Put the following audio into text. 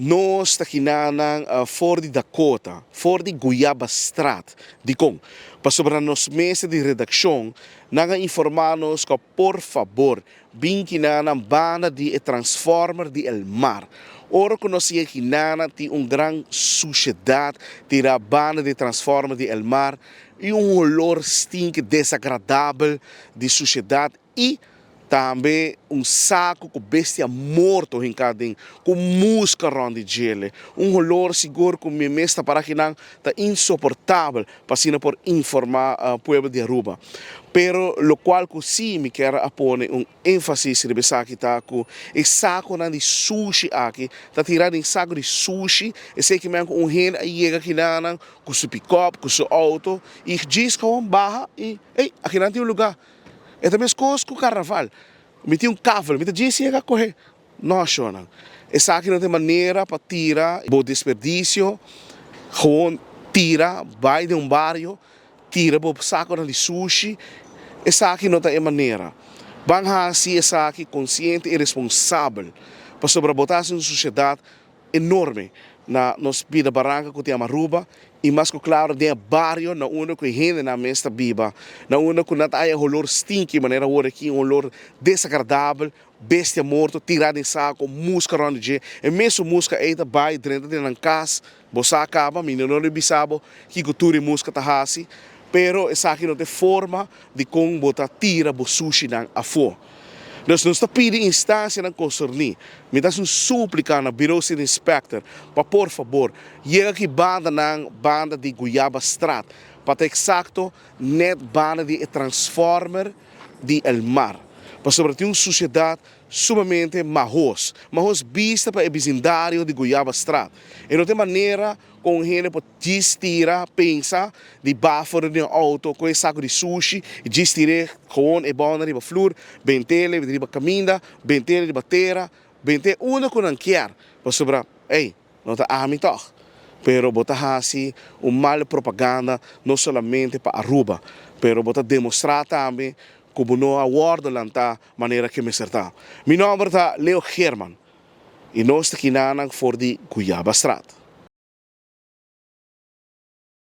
Nos ta kinanan for di Dakota, for di Guyabastraat. Dikon? Pasobra nos mesa di redakshon nan a informá nos ku por fabor bin kinanan banda di e transformer di El Mar. Ora ku nos yega kinanan tin un gran sushedat tirá banda di e transformer di El Mar i un holor stinki desagradabel di sushedat I tambe un saku ku bestia morto hinká aden, ku muska rònt di djele. Un holor sigur ku mi mes ta para akinan ta insoportabel pa asina por informá pueblo di Aruba. Pero lokual ku sí mi kier a pone un énfasis riba esaki ta ku e sakunan di sushi aki ta tirá den saku di sushi, esei ke men ku un hende a yega akinanan ku su pikòp, ku su outo i djis kawon baha i ey akinan tin un lugá. E ta meskos ku karnaval. Mi tin un kavel, mi ta djis yega kohe. No, shornan. Esaki no ta e manera pa tira bo desperdisio. Gewoon tira, bai den un bario, tira bo sakonan di sushi. Esaki no ta e manera. Ban hasi esaki konsiente i responsabel, pasobra bo ta hasi un sushedat enorme na nos bida baranka ku tin Amaruba i mas ku klaro den e bario na unda ku e hendenan mes ta biba, na unda ku nan ta haña holor stinki manera awor aki un holor desagradabel, bestia morto tirá den sako, muska rònt di dje, e mesun muska ei ta bai drenta den nan kas, bo sa kaba, mi no lo bisa bo kiko tur e muska ta hasi, pero esaki no ta e forma di kon bo ta tira bo sushinan afó. Dus nos ta pidi instansianan konserní, mi ta hasi un súplika na Bureau City Inspector pa por fabor yega aki bandanan banda di Guyabastraat, pa ta eksakto nèt banda di e transformer di El Mar, pasobra tin un susiedat sumamente mahos, mahos bista pa e bisindario di Guyabastraat. E no tin manera kon un hende por Djis tira pensa di bafo den auto ku e saku di sushi i djis tir'é gewoon e bòna riba flur, bent'é riba kaminda, bent'é riba tera, bent'é unda ku nan kier, pasobra ey, no ta ami tòg. Pero bo ta hasi un mal propaganda no solamente pa Aruba, pero bo ta demostrá tambe ku bo no a wòrdu lantá manera ke mester ta. Mi nòmber ta Leo Geerman i nos ta kinanan for di Guyabastraat.